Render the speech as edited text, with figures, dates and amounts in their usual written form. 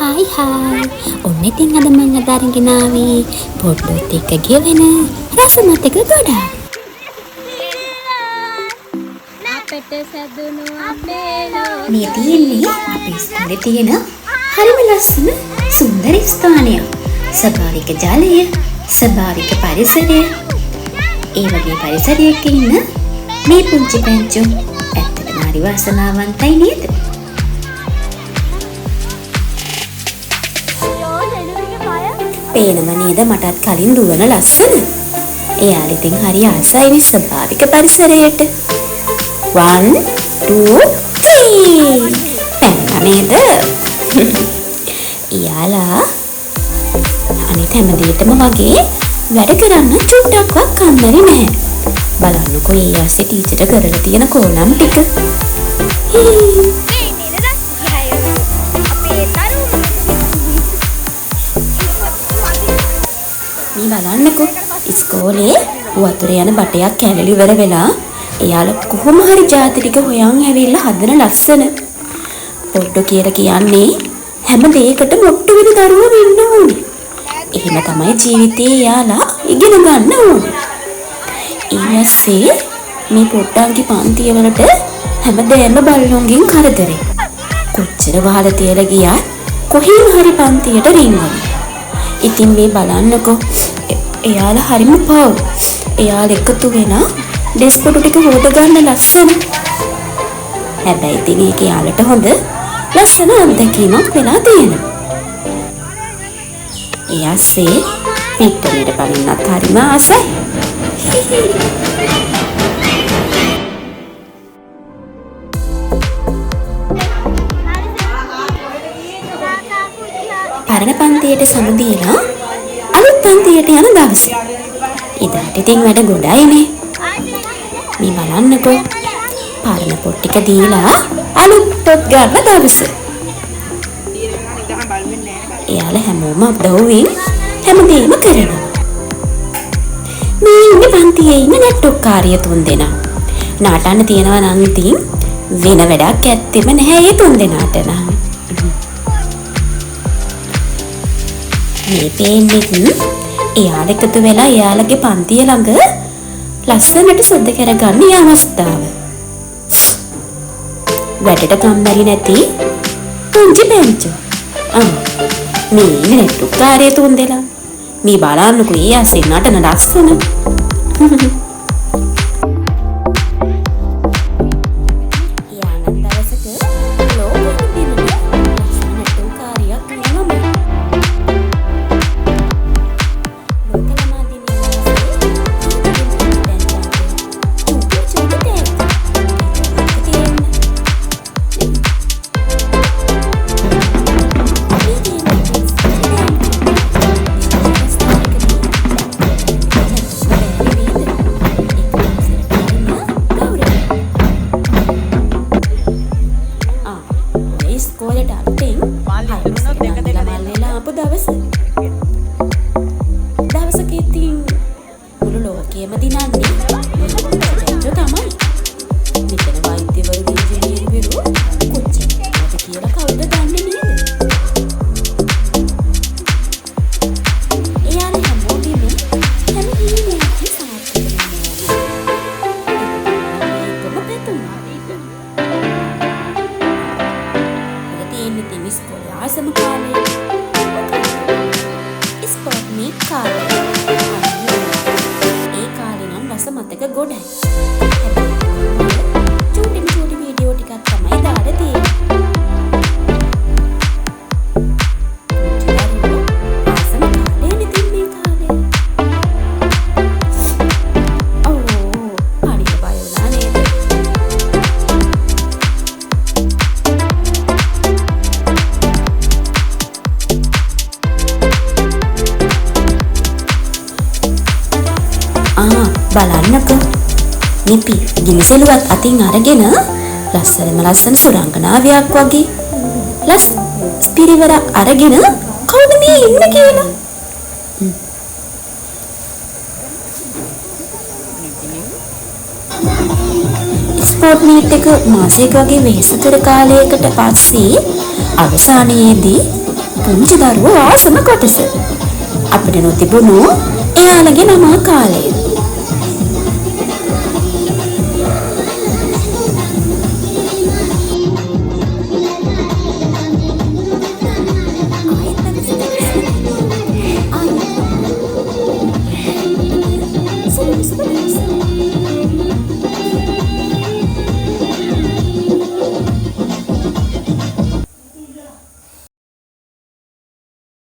Hi hi. ඔන්න ඉතින් අද මං අද අරගෙන ආවේ පොඩ්ඩොත් එක්ක ගෙවෙන රස මතක ගොඩක්. අපට සැදුණු අපේ ලෝකය. මේ තියෙන්නේ අපේ ඉස්කෝලේ තියෙන හරිම ලස්සන සුන්දර ස්ථානයක්. ස්වභාවික ජලය, ස්වභාවික පරිසරය. ඒ වගේ පරිසරයක ඉන්න මේ පුංචි පැංචෝ ඇත්තටම හරි වාසනාවන්තයි නේද? පේනව නේද මටත් කලින් දුවන ලස්සන. එයාලා ඉතින් හරි ආසයිනේ ස්වභාවික පරිසරයට. 1 2 3 පැන්න නේද? එයාලා අනිත් හැම දෙයකටම වගේ වැඩ කරන්න චුට්ටක්වත් කම්මැලි නැහැ. බලන්නකෝ ඒ ආසේ ටීචර්ට කරලා තියෙන කෝලම් ටික. මේ බලන්නකෝ ඉස්කෝලේ වතුර යන බටයක් කැළලි ඉවර වෙලා එයාලා කොහොම හරි ජාති ටික හොයන් ඇවිල්ලා හදන ලස්සන. පොඩ්ඩෝ කියලා කියන්නේ හැම දෙයකටම ඔට්ටු වෙන දරුවෝ වෙන්න ඕනේ. එහෙම තමයි ජීවිතේ එයාලා ඉගෙන ගන්න ඕනේ. ඊපස්සේ මේ පොඩ්ඩන්ගේ පන්තිය වලට හැමදේම බල්ලොන්ගෙන් කරදරේ. කොච්චර වහලා තියලා ගියත් කොහෙන් හරි පන්තියට රිංගනවා. ඉතින් මේ බලන්නකෝ එයාලා හරිම පව්. එයාලා එකතු වෙලා ඩෙස්ක් පොඩු ටික හොද ගන්න ලස්සන. හැබැයි ඉතින් ඒක එයාලට හොඳ ලස්සන අත්දැකීමක් වෙලා තියෙනවා. ඒ ඇස්සේ පිට්ටනියට පනින්නත් හරිම ආසයි. පරණ පන්තියට සමු දීලා අලුත් පන්තියට යන දවස. එදාට ඉතින් වැඩ ගොඩයිනේ. මේ බලන්නකෝ පරණ පොත් ටික දීලා අලුත් පොත් ගන්න දවස. එයාලා හැමෝම උදව්වෙන් හැමදේම කරනවා. මේ ඉන්නේ පන්තියේ ඉන්න නැට්ටුක්කාරිය තුන් දෙනා. නටන්න තියෙනවා නම් ඉතින් වෙන වැඩක් ඇත්තෙම නැහැ ඒ තුන් දෙනාට නම්. මේ පේන්නේ එයාලා එකතු වෙලා එයාලගේ පන්තිය ළඟ ලස්සනට සුද්ධ කරගන්න මේ අවස්ථාව. වැඩට කම්මැලි නැති පුංචි පැංචෝ. මේ ඉන්නේ නැට්ටුක්කාරය තුන් දෙනා. මේ බලන්නකෝ ඒ ඇසේ නටන ලස්සන. එයානම් දවසක ලෝකෙම දිනන ලස්සන නැට්ටුක්කාරියක් වෙනවම. ලෝක ළමා දිනයේ චූටි චූටි තෑග්ග. තියෙන්න. මේ තියෙන්නේ ඉස්කෝලේට අලුතෙන් මල්ලිලා ආපු දවස. දවසක ඉතින් මුළු ලෝකයම දිනන්නේ පැංචෝ තමයි. මෙතන වෛද්‍යවරු ඉංජිනේරුවරු කොච්චර ඉන්නවද කියලා කවුද දන්නේ නේද? එයාලා හැමෝගෙම හැම හීනයක්ම සාර්ථක වෙන්න ඕනේ. ඒකම පැතුම. ඔය තියෙන්නේ ඉතින් ඉස්කෝලේ ආසම කාලේ. ස්පෝට් මීට් කාලේ. ඒ කාලේ නම් රස මතක ගොඩයි. හැබැයි චූටිම චූටි වීඩියෝ ටිකක් තමයි දාලා තියෙන්නේ. පුංචි දරුවෝ ආසම කාලේනේ ඉතින් මේ කාලේ. ඔව් හරියට බය වුණා නේද? බලන්නකෝ නිපි ගිනිසෙලුවත් අතින් අරගෙන ලස්සනම ලස්සන සුරංගනාවියක් වගේ ලස් පිරිවරක් අරගෙන කවුද මේ ඉන්නේ කියලා. ස්පෝට් මීට් එක මාසයක වගේ වෙහෙස කර කාලයකට පස්සේ අවසානයේදී පුංචි දරුවෝ ආසම කොටස. අපිට නොතිබුණු එයාලගේ ළමා කාලය.